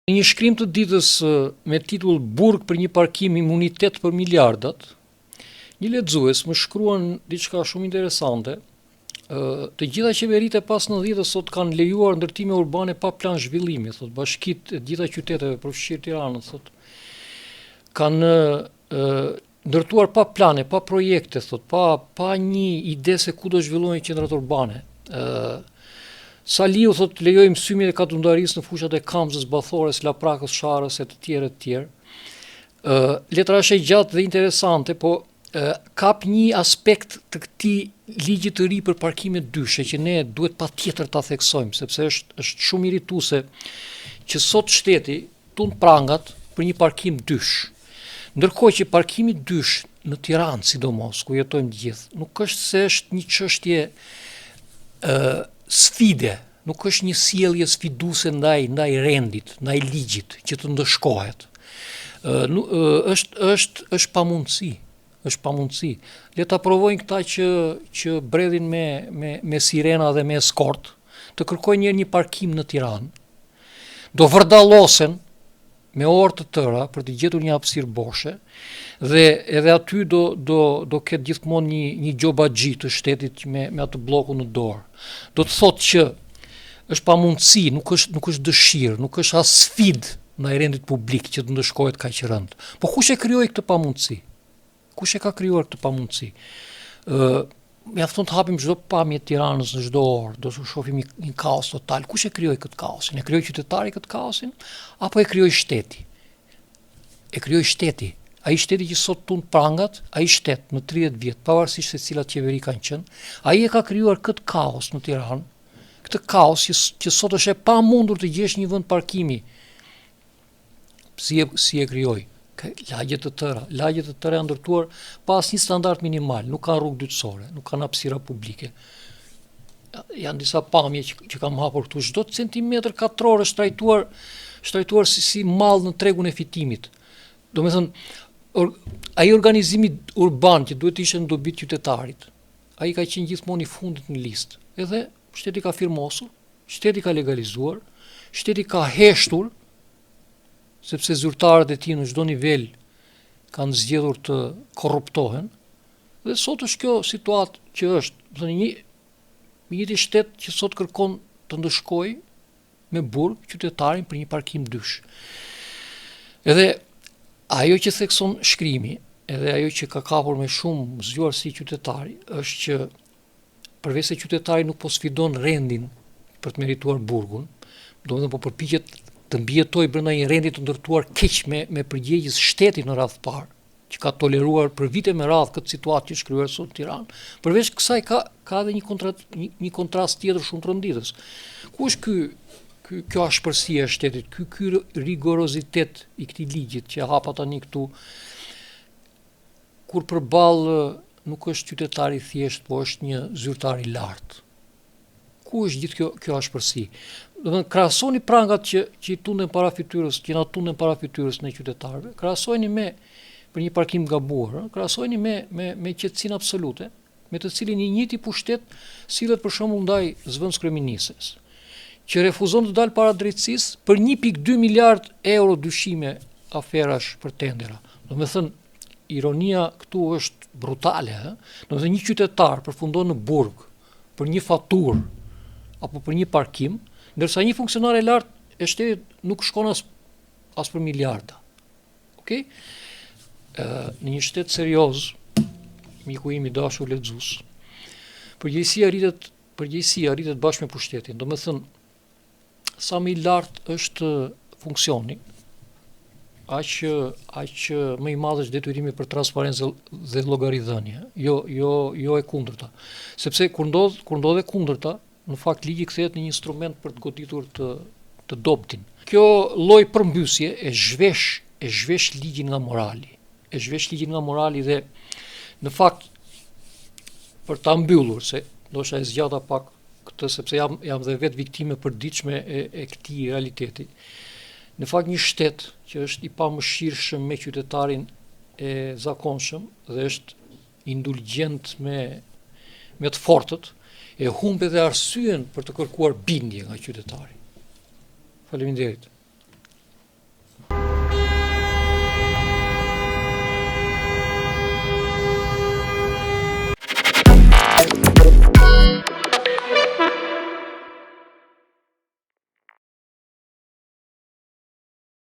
Në një shkrim të ditës me titull Burg për një parkim imunitet për miliardat, një lexues më shkruan diçka shumë interesante. Të gjitha qeveritë e pas 90-s sot kanë lejuar ndërtime urbane pa plan zhvillimi, thotë bashkitë e gjitha qyteteve, përfshirë Tiranën, thotë kanë Ndërtuar pa plane, pa projekte, thot, pa pa një ide se ku do zhvillohen qendrat urbane. Ë Saliu thot lejoi mësymjen e katundarisë në fushat e Kamzës, Bathores, Laprakës, Sharrës e të tjerë e të tjerë. Ë letra është e gjatë dhe interesante, po ë kap një aspekt të këtij ligji të ri për parkimet dyshe që ne duhet patjetër ta theksojmë sepse është është shumë irrituese që sot shteti tund prangat për një parkim dysh. Ndërkohë që parkimi dysh në Tiranë sidomos, ku jetojmë të gjithë, nuk është se është një çështje ë sfide, nuk është një sjellje sfiduese ndaj ndaj rendit, ndaj ligjit që të ndëshkohet. Ë është është është pamundësi, është pamundësi. Le ta provojnë këta që që bredhin me me me sirena dhe me eskort, të kërkojnë një një parkim në Tiranë. Do vërdallosen me orë të tëra për të gjetur një hapësirë boshe dhe edhe aty do do do ketë gjithmonë një një gjobaxhi të shtetit me me atë bllokun në dorë. Do të thotë që është pamundësi, nuk është nuk është dëshirë, nuk është as sfidë ndaj rendit publik që të ndëshkohet kaq rëndë. Po kush e krijoi këtë pamundësi? Kush e ka krijuar këtë pamundësi? Ë mjafton të hapim çdo pamje të Tiranës në çdo orë, do të shohim një, një kaos total. Kush e krijoi këtë kaosin? E krijoi qytetari këtë kaosin apo e krijoi shteti? E krijoi shteti. Ai shteti që sot tund prangat, ai shtet në 30 vjet, pavarësisht se cilat qeveri kanë qenë, ai e ka krijuar këtë kaos në Tiranë, këtë kaos që, që sot është e pamundur të gjesh një vend parkimi Si e, si e krijoi? Lagje të tëra, lagje të tëra janë ndërtuar pa asnjë standard minimal, nuk kanë rrugë dytësore, nuk kanë hapësira publike. Janë disa pamje që, që kam hapur këtu, çdo centimetër katror është trajtuar është trajtuar si, si mall në tregun e fitimit. Domethënë, or, ai organizimi urban që duhet të ishte në dobi të qytetarit, ai ka qenë gjithmonë i fundit në listë. Edhe shteti ka firmosur, Shteti ka legalizuar, shteti ka heshtur, sepse zyrtarët e tij në çdo nivel kanë zgjedhur të korruptohen, dhe sot është kjo situatë që është, domethënë një i njëjti shtet që sot kërkon të ndëshkojë me burg qytetarin për një parkim dysh. Edhe ajo që thekson shkrimi, edhe ajo që ka kapur me shumë zgjuarsi qytetari, është që përveç se qytetari nuk po sfidon rendin për të merituar burgun, domethënë po përpiqet të mbijetojë brenda një rendi të ndërtuar keq me me përgjegjës shtetin në radhë të parë, që ka toleruar për vite me radhë këtë situatë që është krijuar sot në Tiranë. Përveç kësaj ka ka edhe një kontrast një, një kontrast tjetër shumë tronditës. Ku është ky ky kjo ashpërsi e shtetit, ky ky rigorozitet i këtij ligjit që hapa tani këtu kur përballë nuk është qytetari i thjeshtë, po është një zyrtar i lartë. Ku është gjithë kjo kjo ashpërsi? Domethënë krahasoni prangat që që i tunden para fytyrës, që na tunden para fytyrës ne qytetarëve, krahasojeni me për një parkim të gabuar, krahasojeni me me me qetësinë absolute, me të cilin i njëjti pushtet sillet për shembull ndaj zëvendëskryeministres, që refuzon të dalë para drejtësisë për 1.2 miliard euro dyshime aferash për tendera. Domethënë, ironia këtu është brutale, ë? Domethënë një qytetar përfundon në burg për një faturë apo për një parkim, ndërsa një funksionar e lartë e shtetit nuk shkon as as për miliarda. Okej? Në një shtet serioz, miku im i dashur lexues, përgjegjësia rritet, përgjegjësia rritet bashkë me pushtetin. Domethënë, sa më i lartë është funksioni, aq aq më i madh është detyrimi për transparencë dhe llogaridhënie, jo jo jo e kundërta. Sepse kur ndodh kur ndodh e kundërta, Në fakt ligji kthehet në një instrument për të goditur të të dobëtin. Kjo lloj përmbysje e zhvesh e zhvesh ligjin nga morali. E zhvesh ligjin nga morali dhe në fakt për ta mbyllur se ndoshta e zgjata pak këtë sepse jam jam dhe vetë viktimë e përditshme e e këtij realiteti. Në fakt një shtet që është i pamëshirshëm me qytetarin e zakonshëm dhe është indulgjent me me të fortët, e humb edhe arsyen për të kërkuar bindje nga qytetari. Faleminderit.